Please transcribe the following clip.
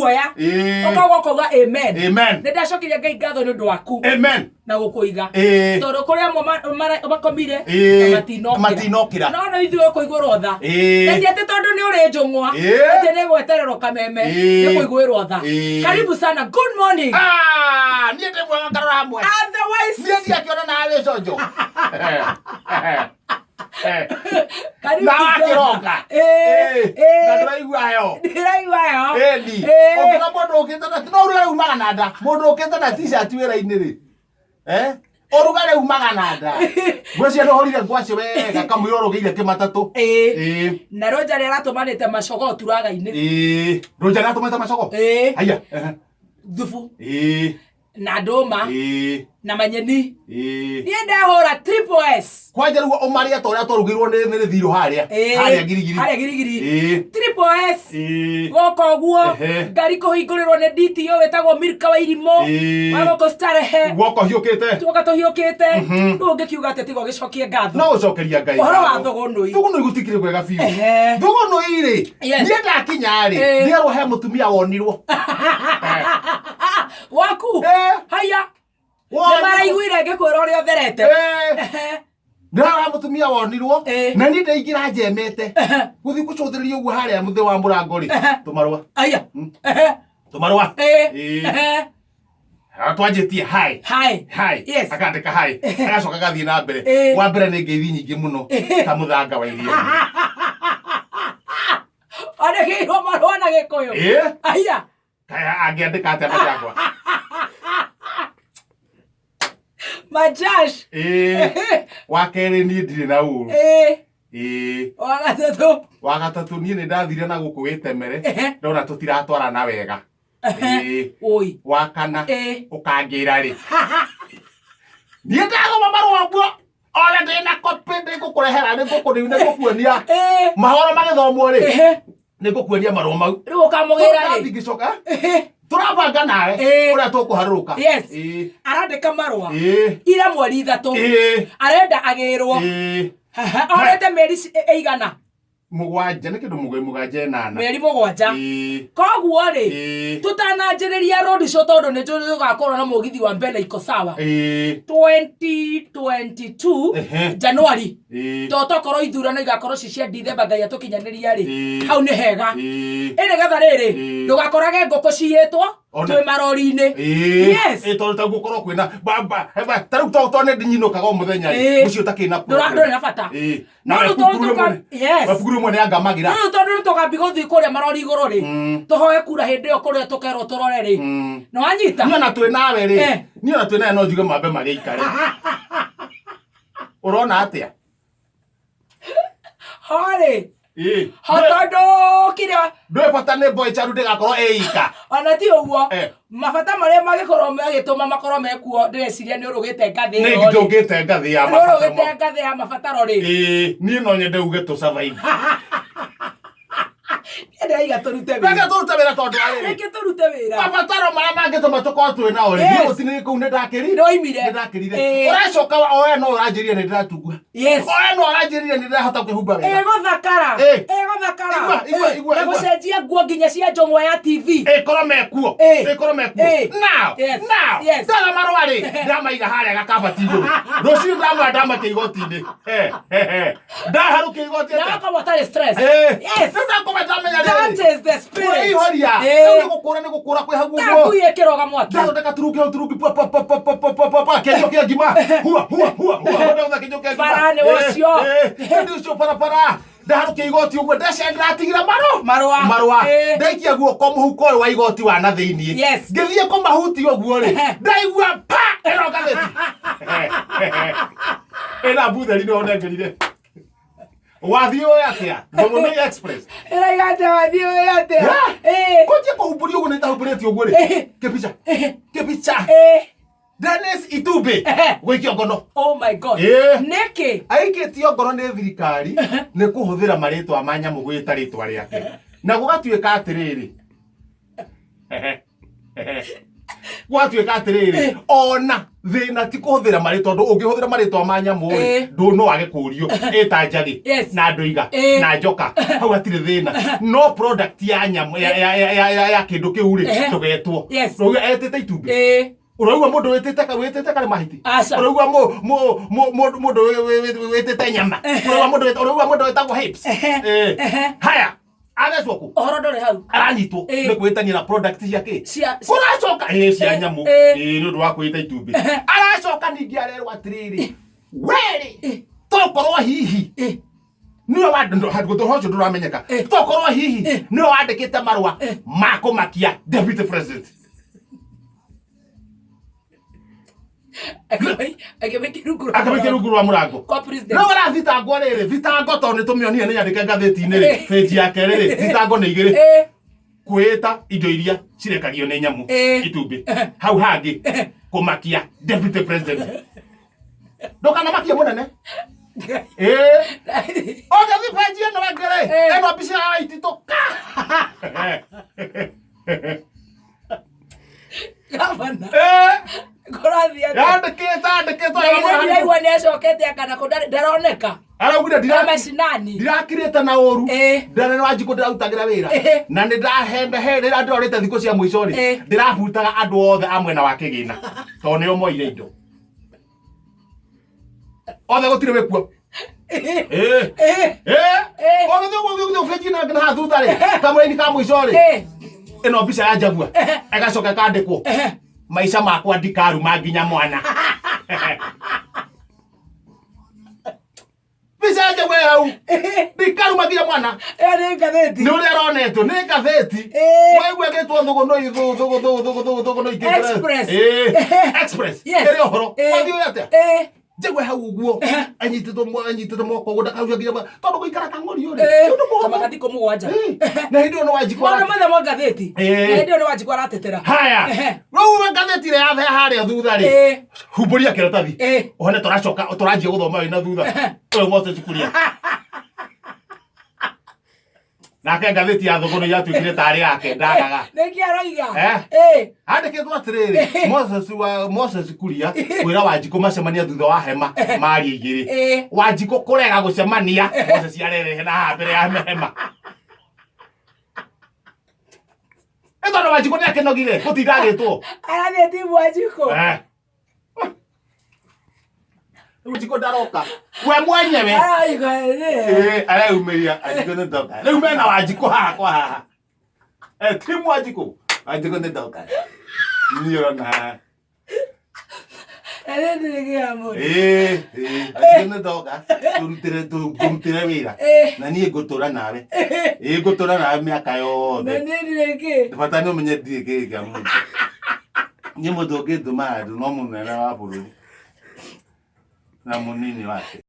Guoya. Ũkauga ũkauga amen. Amen. Nĩ ndacokeria Ngai ngatho nĩ ũndũ waku Amen. Na gũkũiga. Tondũ kũrĩ amwe makomire na matinokĩra. Matinokĩra. No no ithuĩ ũkũigũrwo tha. Na ti atĩ tondũ nĩ ũrĩ njũng'wa. Atĩ nĩ gwetererwo kameme. Nĩ kũiguĩrwo tha. Karibu sana. Good morning. Ah, niĩ ndĩ mwega ngarora hamwe. Otherwise. Niĩ ndiakĩona nawe conjo. Karibu Na sana. wakĩroka. Na ndĩraigua yo. Ndĩraigua yo. Ĩni. Ũngĩona mũndũ ũkĩte na no ũrugarĩ umaga na nda. Mũndũ ũkĩte na t-shirt wĩra-inĩ rĩ. Eh? Ũrugarĩ umaga na nda. Ngwĩciria ndũhũrire ngwacĩ wega kamũira ũrũgĩire kĩmatatũ. Na Roger nĩ aratũmanĩte macogo turaga-inĩ. Roger nĩatũmĩte macogo? Haiya. Thubu. Na ndũma. Na manyeni. Niĩ ndehũra triple S. Kwanja rĩu ũmarĩe ta ũrĩa twarugĩirwo nĩ rĩthirũ harĩa. Harĩa Girigiri. Harĩa Girigiri. Triple S. Goka ũguo. Ngari kũhingũrĩrwo nĩ DTO wĩtagwo Milka wa Irimũ. Wa gũkũ Starehe. Guoko hiũkĩte. Tuoka tũhiũkĩte. Rĩu ũngĩkiuga atĩ tiga ũgĩcokie ngatho. No ũcokeria Ngai. Ũhoro wa thũgũnũi. Thũgũnũi gũtikĩrĩ kwega biũ. Thũgũnũi rĩ. Niĩ ndakinya rĩ. Ndĩerwo he mũtumia wonirwo. Waku. Haya. Nĩ maraiguire ngĩkwĩra ũrĩa ũtherete. Ndĩrara mũtumia wonirwo na niĩ ndaingĩra njemete gũthiĩ gũcũthĩrĩria ũguo harĩa mũthĩ wa mũrango rĩ tũmarũa. Aya. Tũmarũa. Twanjĩtie hi. Hi. Hi. Yes. Akandĩka hi. Agacoka agathiĩ na mbere. Wa mbere nĩ ngeithi nyingĩ mũno ta mũthanga wa iria. Andĩkĩirwo marũa na Gĩkũyũ. Aya. Kaya angĩandĩka atĩa machakwa? Majash. Wa kerĩ niĩ ndirĩ na ũru. Wa gatatũ. Wa gatatũ niĩ nĩ ndathire na gũkũ wĩtemere ndona tũtiratwarana wega. Oi. Wa kana ũkangĩra rĩ. Niĩ ndathoma marũa ũguo ona ndĩ na copy nĩ ngũkũrehera nĩ ngũkuonia mahoro magĩthomwo rĩ nĩ ngũkuonia marũa mau. Rĩu ũkamũgĩra rĩ? Tũrathiĩ ngĩcoka tũrabanga nawe ũrĩa tũkũharũrũka. Yes. Arandĩka marũa ira mweri 3. Arenda agĩrwo. Orete mĩeri ĩigana? 7 nĩ kĩndũ 7 8. Mĩeri 7. Koguo rĩ tũtananjĩrĩria road show tondũ nĩ tũgakorwo na mũgithi wa mbere iko sawa 2022 January. To tokorwo ithurano igakorwo ci cia Dithemba Ngai atũkinyanĩria rĩ hau nĩ hega. Ĩ nĩgetha rĩrĩ ndũgakorage ngũkũ ciyĩtwo twĩ marori-inĩ. Yes. Tondũ ta gũkorwo kwĩna ta rĩu to nĩ ndinyinũkaga o mũthenya rĩ mũciĩ ũtakĩrĩ na Ndũrĩ na bata. Na No rĩu tondũ yes. Mabuku rĩmwe nĩ angamagĩra. Rĩu tondũ nĩ tũkambi gũthiĩ kũrĩa marori igũrũ rĩ tũhoe kura hĩndĩ ĩyo kũrĩa tũkerwo tũrore rĩ nĩ wanyita. Niĩ ona twĩ nawe rĩ niĩ ona twĩ nawe no njuge mambe magĩikare. Ũrona atĩa? Horĩ. Ho tondũ kĩrĩa Ndũĩ bata nĩ boy charu ndĩgakorwo ĩ ika. Ona ti ũguo. Mabata marĩa mangĩkorwo magĩtũma makorwo mekuo ndĩreciria nĩ ũrũgĩte ngathĩ Nĩ ĩyo rĩ. njũngĩte ngathĩ ya Nĩ mabataro. ũrũgĩte ngathĩ ya mabataro rĩ. Niĩ no nyende uge tũ survive. Niĩ ndĩraiga tũrute wĩra. Reke tũrute wĩra tondũ wa rĩrĩ. Reke tũrute wĩra. Mabataro marĩa mangĩtũma tũkorwo twĩ nao rĩ. Niĩ gũtinĩ kũu nĩ ndakĩrire. Nĩwaimire. Nĩ ndakĩrire. Ũracoka oe no ũranjĩrire nĩ ndĩratunguha. Yes. Oe no ũranjĩrire nĩ ndĩrahota kwĩhumba wega. Ĩgũthakara. Ĩgũthakara. Igua, igua, igua, Na igua. gũcenjia nguo nginya cia njũng'wa ya TV. Ĩkorwo mekuo. Ĩkorwo mekuo. Now. Now. Ndara marũa rĩ ndamaiga harĩa gakabati igũrũ. Rũciũ ndamaya ndamakia igoti-inĩ. Ndaharũkia igoti Na atĩa? wakorwo ũtarĩ stress. Yes. Rĩu ndakorwo ndamenya That rĩrĩ. is the spirit. Kwĩihoria. Rĩu nĩ gũkũra nĩ gũkũra kwĩ hau Ta ũguo. ngui ĩkĩroga mwaki. Ndathondeka turungi hau turungi pa pa pa pa pa pa pa pa pa kĩenjo kĩa ngima. Hua hua hua hua. Ndathondeka kĩenjo kĩa ngima. Bara nĩ ũcio. Nĩ ũcio barabara. Ndaharũkia igoti ũguo ndecia ndĩratigĩra marũ. Marũa. Marũa. Ndaikia guoko mũhuko ũyũ wa igoti wa na thĩiniĩ. Yes. Ngĩthiĩ kũmahutia ũguo rĩ. Ndaigua pa ĩno ngathĩti. Ĩna mbutheri nĩwe ũnengerire. Wathiĩ ũĩ atĩa? Thũgũnĩ Express. Ĩraiga atĩa wathiĩ ũĩ atĩa? Kũnjia kũhumbũria ũguo nĩ itahumbũrĩtie ũguo rĩ. Kĩbica. Kĩbica. Dennis Itumbĩ gũikio ngono. Oh my God. Nĩkĩ? Aikĩtio ngoro nĩ thirikari nĩ kũhũthĩra marĩtwa ma nyamũ gwĩta rĩtwa rĩake. Na gũgatuĩka atĩrĩrĩ. Gwatuĩka atĩrĩrĩ, ona thĩna ti kũhũthĩra marĩtwa, tondũ ũngĩhũthĩra marĩtwa ma nyamũ rĩ, ndũ no wage kũrio ĩta njagĩ na ndũiga na njoka, hau hatirĩ thĩna. No product ya nyamũ ya kĩndũ kĩu rĩ, ndũgetwo. Ũrauga etĩte itumbĩ, ũraigua mũndũ wĩtĩte wĩtĩte karĩ mahiti, Aca. Ũraigua mũndũ wĩtĩte nyama, ũraigua mũndũ wĩtagwo hips. Haya, athecwo kũ? Ũhoro ndũrĩ hau. Aranyitwo nĩ kwĩtania na product cia kĩ? Kũracoka cia nyamũ, nĩ ũndũ wa kwĩta itumbĩ. Aracoka ningĩ arerwo atĩrĩrĩ, werĩ tokorwo hihi niwe ũhoro ũcio ndũramenyeka, tokorwo hihi niwe wandĩkĩte marũa ma kũmakia deputy president. Akĩmĩkia rungu rwa Akamĩkia rungu rwa mũrango kwa president. No arathitangwo rĩrĩ, thitango tondũ nĩ tũmĩonire nĩ yandĩke ngathĩti-inĩ rĩ, page ya kerĩ rĩ, thitango nĩ igĩrĩ: kwĩta indo iria cirekagio nĩ nyamũ itumbĩ, hau hangĩ kũmakia deputy president. Ndũkanamakie mũnene. Ũngĩthiĩ page ĩno ĩngĩ rĩ, ĩno mbica ya Waititũ ka. Gavana. Kũrathiĩ atĩa? Yandĩkĩte andĩkĩtwo. Na githĩ ndiraigua nĩ acokete akana kũ ndaroneka. Araugire ndira Macinani. Ndirakirĩte na ũru. Ndĩra Wanjikũ ndĩrarutagĩra wĩra na nĩ ndahenda he rĩrĩa ndĩrorĩte thikũ cia mũico rĩ, ndĩrabutaga andũ othe a mwena wa kĩgĩna tondũ nĩo moire indo othe, gũtirĩ wĩkuo. Ũgĩthiĩ ũguo ũgĩthiĩ benji na haha thutha rĩ, kamũraini ka mũico rĩ, ĩno mbica ya Jaguar ĩgacoka ĩkandĩkwo, "Maica makwa ndikaruma nginya mwana." Mbica ya Jaguar hau, ndikaruma nginya mwana. Ĩyo nĩ ngathĩti. Nĩ ũrĩa aronetwo nĩ ngathĩti. Waigua ĩgĩtwo thũgũnũi thũ thũgũ thũ thũgũ thũ thũgũnũi. Express. Express. Yes. Ĩrĩ ũhoro wathiĩ ũyũ atĩa? Njagua hau ũguo anyitĩtwo moko ũguo ndakauga nginya tondũ gũikara kang'orio rĩ, ti ũndũ mũhũthũ. Kama thikũ 7. Na hĩndĩ ĩyo nĩ Wanjikũ Maũndũ mothe ma ngathĩti. Na hĩndĩ ĩyo nĩ Wanjikũ aratetera. Haya, rĩu we ngathĩti ĩrĩa yathea harĩa thutha rĩ, humbũria kĩratathi ũhone tũracoka tũranjia gũthoma wĩna thutha ũyũ Moses Kuria. Nake ngathĩti ya thũgũnũ yatuĩkire tarĩ yake ndagaga. Nĩkĩ aroiga? Eh? Andĩkĩtwo atĩrĩrĩ, Moses wa Moses Kuria kwĩra Wanjikũ macemania thutha wa hema marie igĩrĩ. Wanjikũ kũrega gũcemania, Moses arerehe na haha mbere ya hema. Ĩ tondũ Wanjikũ nĩ akĩnogire gũtinda agĩtwo. Arathiĩ timu Wanjikũ. Eh. Rĩu Wanjikũ ndaroka we mwenyewe. Aroiga ĩrĩ. Areyumĩria Wanjikũ nĩ ndoka. Rĩu mena Wanjikũ haha kwa haha. Timu Wanjikũ. Wanjikũ nĩ ndoka. Niĩ ũrona haha. Ĩrĩ ndirĩ gĩa mũndũ. Wanjikũ nĩ ndoka. Tũrutĩre tũrutĩre wĩra. Na niĩ ngũtũra nawe. Ngũtũra nawe mĩaka Na yothe. niĩ ndirĩ kĩ. Bata nĩ ũmenye ndirĩ kĩĩ kĩa mũndũ. Niĩ mũndũ ũngĩndũma handũ no mũnene wa bũrũri na mũnini wake.